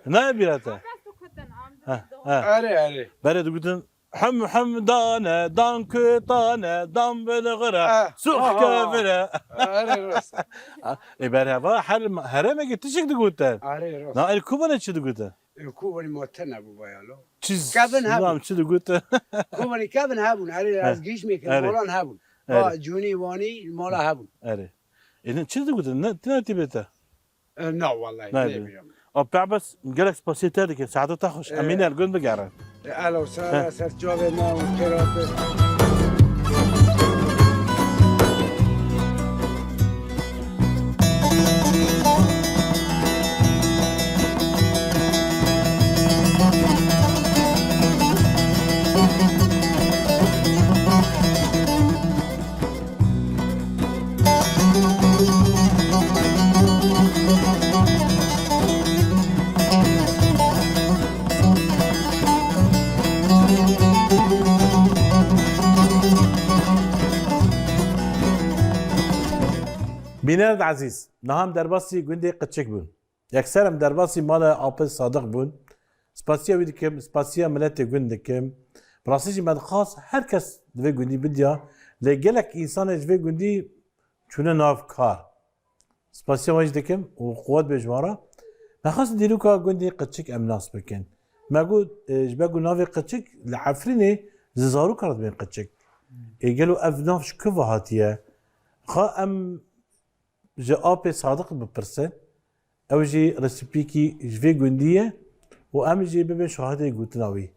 Nayê bîra te? Bes tu kuten am Ha, ha. Erê, erê. Berê digutin, "Him him dane, dan kutane, dan bilxire, Ah, sux ah, ah. kevire." Erê, rast. Ha, ê berê heva her, herêmekî tişik digutin. Erê, rast. Na, el Kubanê çi digutin? E, Kubanê ma tene bû bayalo. Çi z-, Kevin hebû. Nam çi digutin? Kubanê kevin hebûn. Erê, He. ez gihîşmê kirin, Erê. malan hebûn. Erê. Ba, cûnî, wanî, mala hebûn. Erê. Êdin çi digutin? Ne, tine tîbê te? E, na, wallahî, Nayê. nêbîrim. Apê Abbas, gelek spasiyê te dikin. Saeta te xweş. E. Em ê li gund bigerin. E, ehla û sehla, He. ser çavê me û xêra te. Bînerên ezîz, niha em derbasî gundê Qiçik bûn. Yekser em derbasî mala Apê Sadiq bûn. Spasiya wî dikim, spasiya miletê gund dikim. Bi rastî jî me dixwast her kes di vê gundî bidiya, lê gelek însanê ji vê gundî çûne nav kar. Spasiya wan jî dikim û quwet bê ji wan re. Nexwest dîroka gundê Qeçik em nas bikin. Me got, e, ji ber ku navê Qeçik li Efrînê ji zaroka re dibên Qeçik. Ê gelo ev nav ji ku ve hatiye? Xa em ji Apê Sadiq bipirsin. Ew jî resîpîkî ji vê gundî ye û em jî bibin şahidê gotina wî.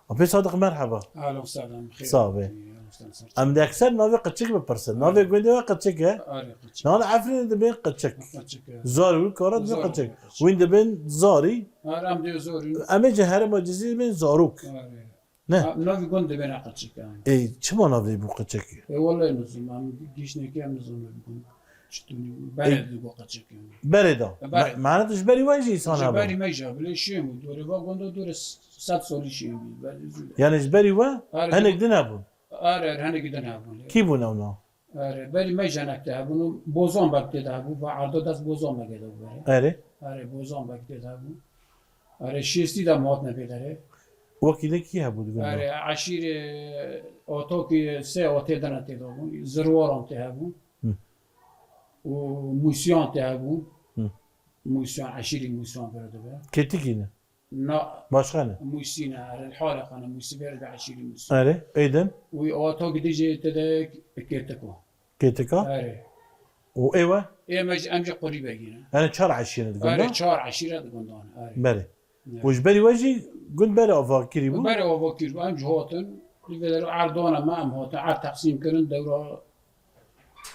Apê Sadiq, merheba. Ahlan, sahlan, bi xêr. Sağ be. Ahlan, sahlan. Em dê ekser navê Qeçik bipirsin. Navê gundê we Qeçik e. Arê, Qeçik. Niha li Efrînê dibên Qeçik. Qeçik, e. Zarokara dibên Qeçik. Wîn dibên Zarî. Arê, em dê Zarî. Em ê ji herêma Cizîrê dibên Zarok. Arê. Ne. Ha, navê gund dibêne Qeçik, yani. Ê, çima navê bû Qeçik? Ê, wellahî nizanim, em giştnekî em nizanim navê gund. Çitunî bû? Berê digo Qeçik, yani. Berê da. E, berê. Me-, mane tu ji berî we jî însan hebû? Ji berî me jî hebû. Lê şiyên bû. Dorê va gunda dorê s-, sed salî şiyên bû. Berê zû. Yani ji berî we hinek din hebûn? Are, are, hinek din hebûn. Kî bûn ewna? Erê, berî me jî hinek tê hebûn û Bozan Beg tê de hebû, va erdo dest Bozan Begê de bû berê. Erê. Erê, Bozan Beg tê de hebû. Erê, şêstî de em hatine vê derê. Wekî de kî hebû di gund de? Erê, eşîrê Otokî sê otê dine tê de bûn. Zirwaran tê hebûn. Hı. Û Mûsiyan tê hebûn. Hı. Mûsiyan, eşîrî Mûsiyan vere dibe. Kêtikî ne? Na. Başka ne? Mûsî ne, erê, halê xwe ne, Mûsî vere de eşîrî Mûsî. Erê, êdin? Wî Otokî dî jî tê de Kêtiko. Kêtika? Erê. Û ê we? Ê me jî, em jî Qurî Begî ne. Yani çar eşîre di gund de? Erê, çar eşîre di gundan, erê. Berê. Erê. Û ji berî we jî gund berê avakirî bû? Berê avakirî bû, em jî hatin. Li vê derê erdana me, em hatin, erd teqsîm kirin, dewra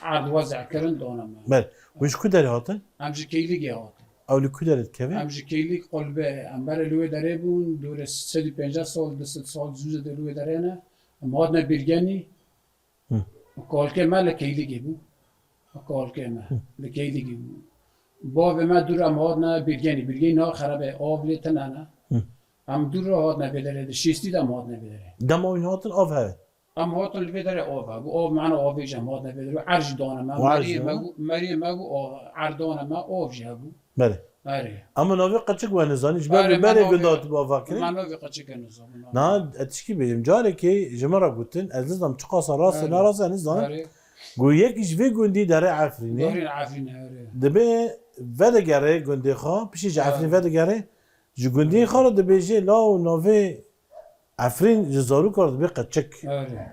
erd wez'e kirin, dana me. Ber. Û ji ku derê hatin? Em ji Keyligê hatin. Ew li ku derê dikeve? Em ji Keylik Qulbe, em berê li wê derê bûn, dûrê sed û pêncî sal, du sed sal zû zêde li wê derê ne. Em hatine Bîrgenî. Hı. Kalkê me li Keyligê bû. Kalkê me Hı. li Keyligê bû. Bavê me dûr em hatine Bîrgenî. Bîrgenî niha xerab e, av lê tune ne. Hı. Em dûr re hatine vê derê, di şêstî de em hatine vê derê. Dema wîn hatin av heye? Em hatin li vê derê av hebû. Av mane avê jî em hatine vê derê. Erd jî dane me. Û erd jî Meriyê me dane? Bû, meriyê me bû, a, erd dane me, av jî hebû. Belê. Erê. Ama navê Qeçik we nizanî, ji ber Erê, wî me berê navê, gund hatibû avakirin? Me navê Qeçik e nizanim, na. Niha ez tişkî bêjim. Carekê ji min re gotin, ez nizanim çiqasa rast e, Erê. Narast e, ez nizanim. Erê. Got yek ji vê gundî derê Efrînê. Derê Efrînê, erê. Dibê vedigere gundê xwe, piştî ji Efrînê Erê. Vedigere, ji gundê xwe re dibêje, law navê Efrîn ji zarokar dibê Qeçik. Erê.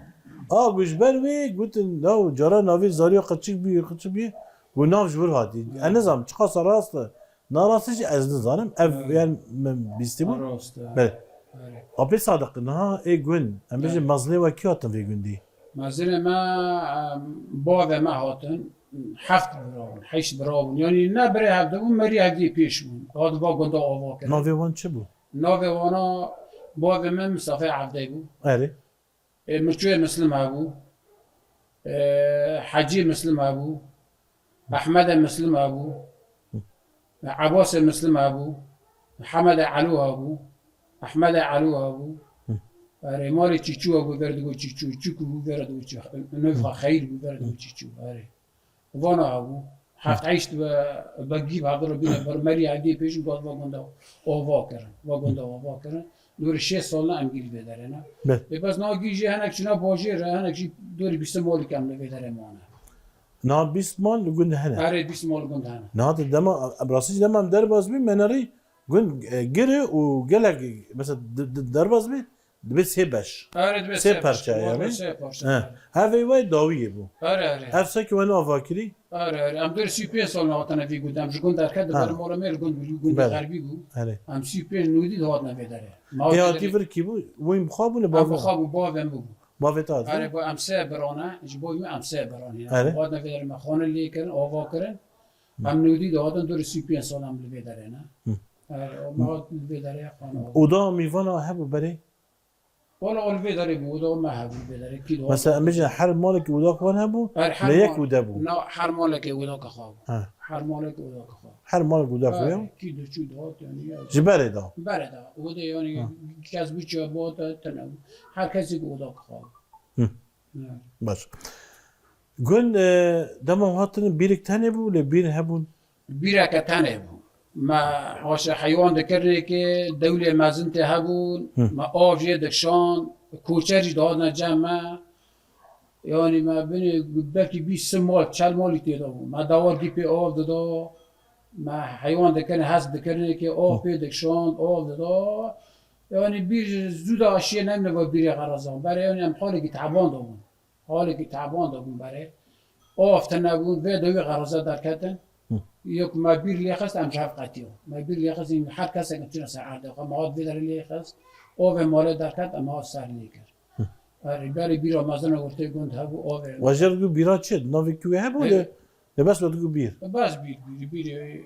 A, got ji ber wê gotin, law cara navê zariya Qeçik bûye, Qeçik bûye. Got nav ji wir hatî. Erê. Ez nizanim çiqasa rast e, narast e jî ez nizanim. Ev, Erê. Yani min bîstî bû. Rast e. Belê. Erê. Apê Sadiq, niha ê gund, em bêjin Erê. Mezlê we kî hatin vê gundî? Mezlê me, em, bavê me hatin, heft bira bûn, heşt bira bûn. Yani ne birê hevdî bûn, merî hevdî pêş bûn. Hat va gunda ava kirin. Navê wan çi bû? Navê wana bavê min Mistefa Evdey bû. Erê. E, Mirçûyê Mislim hebû. E, Hecî Mislim hebû. Ehmedê Mislim hebû. E, Ebasê Mislim hebû. Hemedê Elo hebû. Ehmedê Elo hebû. Hı. Erê, malê Çîçû hebû, ver digo Çîçû. Çîkû bû, ver digo Çî-, Nûfa Xeyr bû, ver digo Çîçû. Erê. Vana hebû. Heft heşt ve begî bi hevdira bîne ber merî hevdî pêşin got va gunda ava kirin. Va gunda ava kirin. Dûrî şêst sal ne em gî li vê derê ne. Be. Ê bes na gî jî hinek çûne bajêr re, hinek jî dûrî bîst malî kem li vê derê mane. Na bîst mal li gund hene? Erê, bîst mal li gund hene. Na de dema, em rastî jî dema em derbas bî, me nerî gund, e, gir û gelek, mesela, de-, de-, derbas bî, Dibe sê beş. Erê, dibe Sê sê parça beş. Yani. Sê parça. He. Hevê we dawiyê bû. Erê, erê. Ev seke we ava kirî? Erê, erê. Em dûrî sî û pênc sal hatine vî gund. Em ji gund derket, di Ha. ber mala me li gund, li gundê Ber. Xerbî bû. Erê. Em sî û pênc nûdî de hatine vê derê. Ma Ê vê hatî derê vir kî bû? Wî bi xwe bû li Em bav bi xwe bû, bavê min bû. Bavê te hatî? Erê, bu em sê birane, ji bo wî em sê birane. Erê. Hatine vê derê me xane lê kirin, ava kirin. Hı. Em nûdî de hatin dûrî sî û pênc sal em li vê derê ne. Hı. Erê, o me hat li vê derê xane ava. Oda mîvana hebû berê? Wala ol vê derê bû, oda me hebû vê derê, kî do. Mesela, em bêjin her malekî odak wan hebû, Her, her lê yek mal-, ode bû. Na, her malekê odaka xwe bû. Ha. Her malekê odaka xwe. Her malek odak Ha, wê ya? Kî diçû dihat, yani, ya. Ji berê de. Berê de. Odê, yani, Ha. kes biçû bo te tene bû. Her kesê odaka xwe bû. Hı. Ha. Baş. Gund, e, dema hatin bîrek tenê bû, lê bîr hebûn? Bîreke tenê bû. Me haşa heywan dikirinê ki dewlê mezin tê hebûn, Hı. me av jê dikşand, koçer jî dihatine cem me. Yanî me binê belkî bîst si mal, çel malî tê de bû. Me dawar dî pê av dida. Me heywan dikirin, hesp dikirin ki av pê dikişand, av dida. Yanî bîr zû de aşiyê nemine ve bîrê xerazan. Berê yanî em halekî teban de bûn. Halekî teban de bûn berê. Av tine bûn, vê dewî xeraza derketin. Hı. Yok me bîr lê xist, em ji hev qetiyo. Me bîr lê xist, yanî her kesek çûne ser erdê xwe. Me hat vê derê lê xist. Avê malê derket, em hat ser lê kir. Hı. Erê, berê bîra mezin a ortê gund hebû, avê. Wajer gu bîra çi? Navê ku hebû He. de? Lê bes we digo bîr. Bes bîr, bîr, bîrê,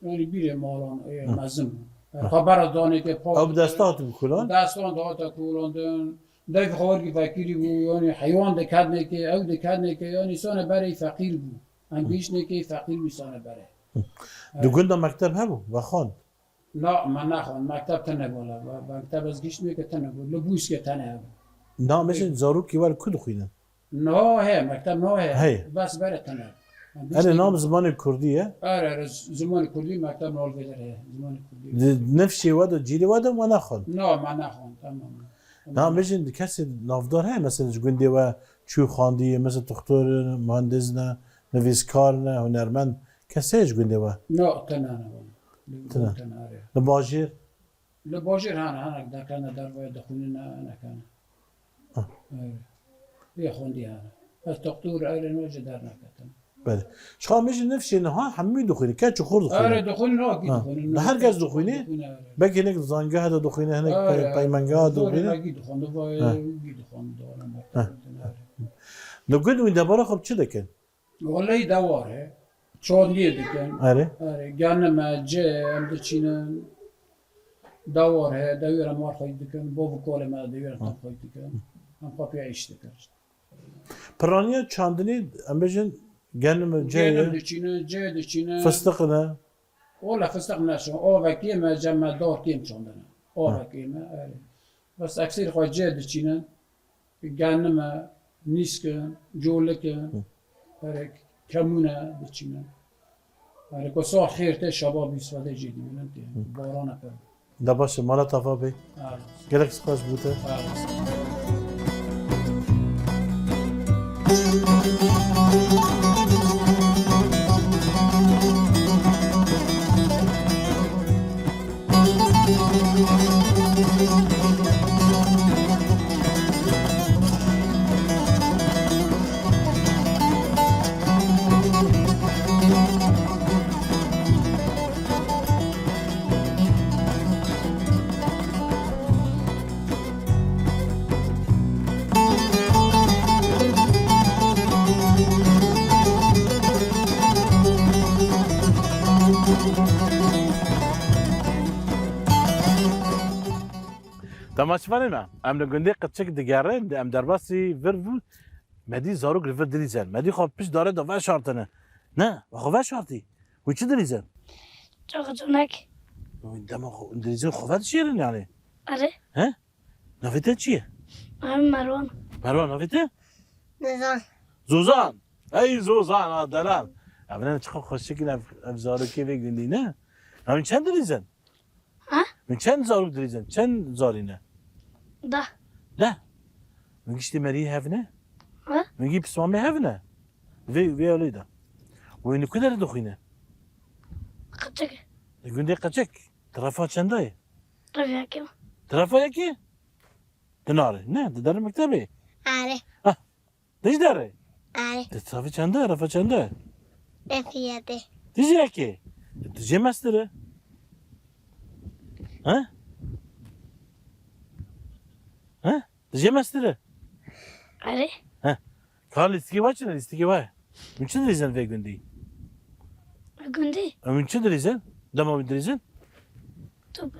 yanî bîrê malan, e, Hı. mezin bû. E, Hı. xwe bera danê ke pa Ew bi desta hatibû kulan? Destan de hate kulandin. Dev xorgî vekirî bû, yanî heywan de kednê ke, ew de kednê ke, yanî sane berê feqîr bû. Em Hı. gihîştnê ke feqîr bû sane berê. Hı. Di Evet. gunda mekteb hebû, vexwand? Na, me nexwend. Mekteb tine bû la. Be-, mekteb ez gihîştmê ke tine bû. Li Bûskê tine hebû. Na, me jî zarokî wer ku dixwînin? Niha heye, mekteb niha heye. Heye. Bes bere tine. Erê, nam zimanê kurdî ye? Erê, erê, z-, zimanê kurdî mekteb niha li vê derê heye. Zimanê kurdî. Di nifşê we de, cîlê we de we nexwend? Na, me nexwend, tamam. Na, me jî kesê navdar heye, mesela ji gundê we çû xwendî, mesela doktor in, muhendis ne, nivîskar ne, hunermend, kes heye ji gundê we? Na, tine ne. Tine. Tine, erê. Li bajêr? Li bajêr hene, hinek derketine derve dixwînin, ne, nekene. Ah. Erê. Yê xwendî hene. Ez doktor erê no ji derneketim. Belê. Ji xwe em jî nifşê niha hemî dixwînin. Keç û xur dixwînin. Erê, dixwînin, ha, gî Ha. dixwînin. Bi her kes dixwînî? Dixwînin, erê. Belkî hinek zangeha de dixwîne, hinek Erê, pe-, peymengeha zorê dixwîne. me gî dixwînin, va Ha. gî dixwînin, dixwînin, Ha. erê. Li gund wî debara xwe bi çi dikin? Wellehî dewar he. Çandiyê dikin. Erê. Erê, genime, cê, em diçînin. Dewar he, dewî re mar xweyî dikin. Bov û kolê me dewî re Hı. tev xweyî dikin. Em xwe pê îş dikin. Piraniya çandinê, em bêjin, genime, cê ye. Genim diçînin, cê diçînin. Fistiq ne. Wele fistiq neçin. Avekê me, cem me, dar kêm çandine. Hı. Avekê me, erê. Bes ekser xwe cê diçînin. Genime, nîskin, colikin, Hı. erê kemûne diçînin. Erê ku sal xêr tê şebabî Swedê jî dibînin tê. Hı. Barana pir. De baş e, mala tava bê. Ha. Gelek spas bû te. Ha. Temaşevanê me, em li gundê Qirçik digerin, em derbasî vir bûn. Me dî zarok li vir dilîzin. Me dî xwe pişt darê de veşartine. Ne, xwe veşartî. Hûn çi dilîzin? Çok conek. Hûn dema xwe, hûn dilîzin xwe vedişêrin yani. Erê. He? Navê te çi ye? Navê Merwan. Merwan, navê te? Zozan. Zozan. Hey Zozan, ha, delal. Ya, bine çiqa xweşik in ev, ev zarokê vê gundî, ne? Ya, hûn çend dilîzin? Ha? Hûn çend zarok dilîzin? Çend zarî ne? Deh. Deh? Hûn giştî merî hev ne? Ha? Hûn gî pismamê hev ne? Vê, vê alî de. Wê hûn ku derê dixwîne? Qirçik. Li gundê Qirçik. Di refa çenda ye? Refa yekê. Di refa yekê? Di nare. Ne, di derê mektebê? Erê. Ha. Di ji derê? Erê. Di refa çenda ye, refa çenda ye? Refa yekê. Di ji yekê? Di jê mestir e? Ha? Ha? Di jê mestir e? Erê. Ha. Ka lîstikê we çi ne? Lîstikê we. Hûn çi dilîzin vê gundî? Gundî? Em hûn çi dilîzin? Dema wî dilîzin? Tûp.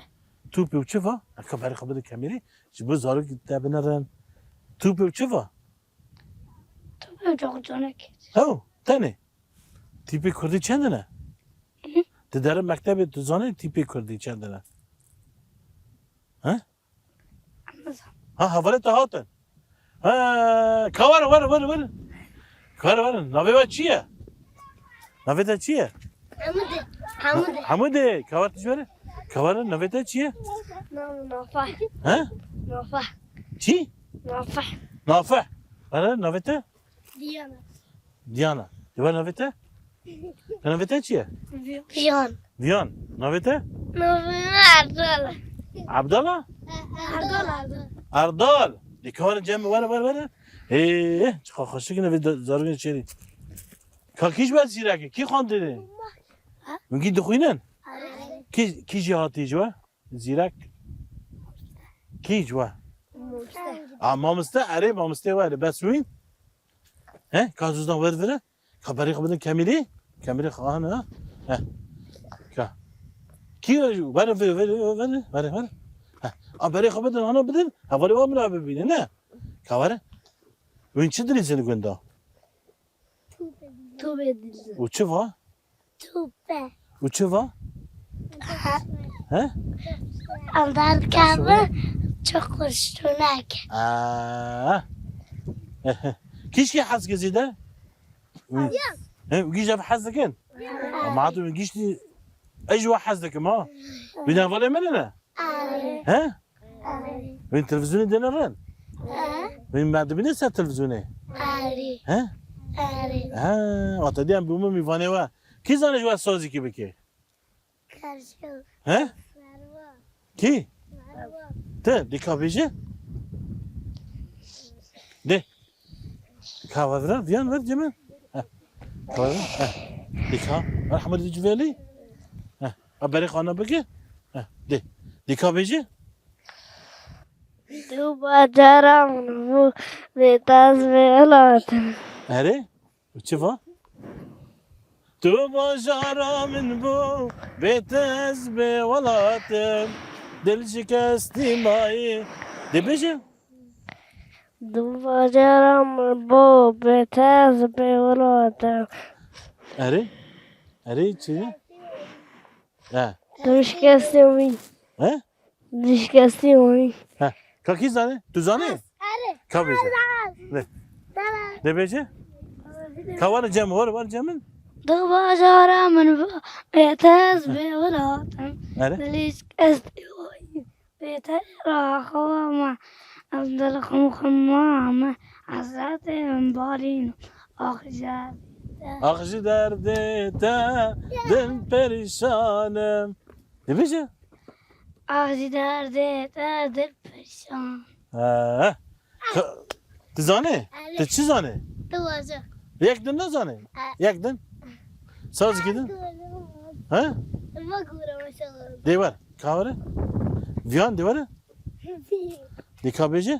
Tûpê û çi va? Eka berê xwe bide kamerê. Ji bo zarokî te binerin. Tûpê û çi va? Tûpê û coxconek. Hew, tenê. Tîpê kurdî çend ne? Hı. Di derê mektebê tu zanî tîpê kurdî çend ne? He? Ha, hevalê te hatin. Ha, ka were, were, were, were. Ka were, were. Navê we çi ye? Navê te çi ye? Hemûdê. Hemûdê. Hemûdê. Ka were tu ji were? Ka were, navê te çi ye? Navê Nafe. He? Nafe. Çi? Nafe. Nafe. Were, navê te? Diyana. Diyana. Were, navê te? Navê te çi ye? Viyan. Viyan. Navê te? Navê min Erdal. Abdala? Erdal, Erdal. Erdal. Dê ka were cem, were, were, were. Ê, çiqa xweşik navê de-, zarokên şêrî. Ka kî ji we zîrek e? Kî xwendinê? Ha? Min kî dixwînin? Erê. Kî, kî jî hatî ji we? Zîrek. Kî ji we? Mamoste. A, mamoste, erê, mamoste were. Bes wî? He? Ka zûzdan wer vire. Ka berê xwe bidin Kemîlî. Kemîlî xwe ana. He. Ka. Kî were, were, were, were, were, were. He. A berê xwe bidin, ana bidin. Hevalê wa min a bibîne, ne? Ka were. Wîn çi dilîzin li gunda? Tûbê dilîzin. Û çi va? Tûbe. Û çi va? He? Em derdikevin çuqur şûnek. Aa. Kîşkî hez dike zêde? He, û gîj ev hez dikin? Ama tu gîştî ez ji we hez dikim ha. Wî hevalê min ne? He? Wîn televîzyonê dêne rin? Wîn me dibîne ser televîzyonê? He? He, wate diyem bûme mîvanê we. Kî zane ji we sazîkî bike? He? Kî? Te, dê ka bêje? Dê. Ka ver, ver, viyan ver ceme. He. Ka ver, he. Dê ka. Ver Hemedî Civêlî. He. A berê xwe ana bike. He. Dê. Dê ka bêje? Tu bacera min bû, bê te ez bê welat im. Erê? Û çi va? Tu bajara min bû, bê te ez bê welat im. Dil şikestî mayî. Dê bêje? Tu bajara min bû, bê te ez bê welat im. Erê? Erê çi? He. Dil şikestî wî. He? Dil şikestî wî. He. Ka kî zane? Tu zane? Erê. Ka bêje. Dê. Dê bêje? Ka were cem, were, were cem min. Tu bajara min bû, bê te ez bê welat im. Erê. Dil şikestî wî. Bê te re xwe me, em dil xim xim me, hesretê em barîn, ax ji derdê te. Ax ji derdê te, dil perîşan im. Dibêje? Ax ji derdê te, dil perîşan. He. Ka-, tu zanî? Erê. Tu çi zanî? Tu waze. Yek din nazanî? E. Yek din. Sazikî din. He? Ma gura maşallah. Dê wer. Ka were? Viyan dê were? Dê ka bêje?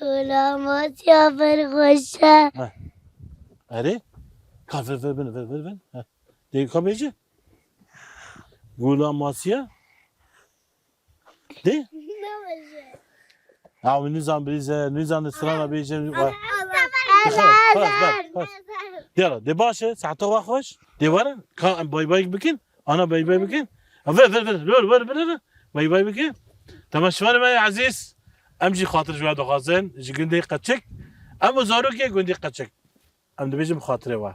Gula masya bir xweş e. Ha. Erê? Ka ver, ver, ver, ver, ver, ver. Ha. Dê ka bêje? Gula masya. Dê? Nabêje. Ya, wî nizan bilîze, nizan strana bêje. Xlas, xlas, xlas. Dê re, dê baş e, saeta we xweş. Dê werin, ka em bay bay bikin. Ana bay bay bikin. Ver, ver, ver, ver, ver, ver, ver. Bay bay bikin. Temaşevanê me yê ezîz, em jî xatir ji we dixwazin, ji gundê Qeçik. Em û zarokê gundê Qeçik. Em dibêjin bi xatirê we.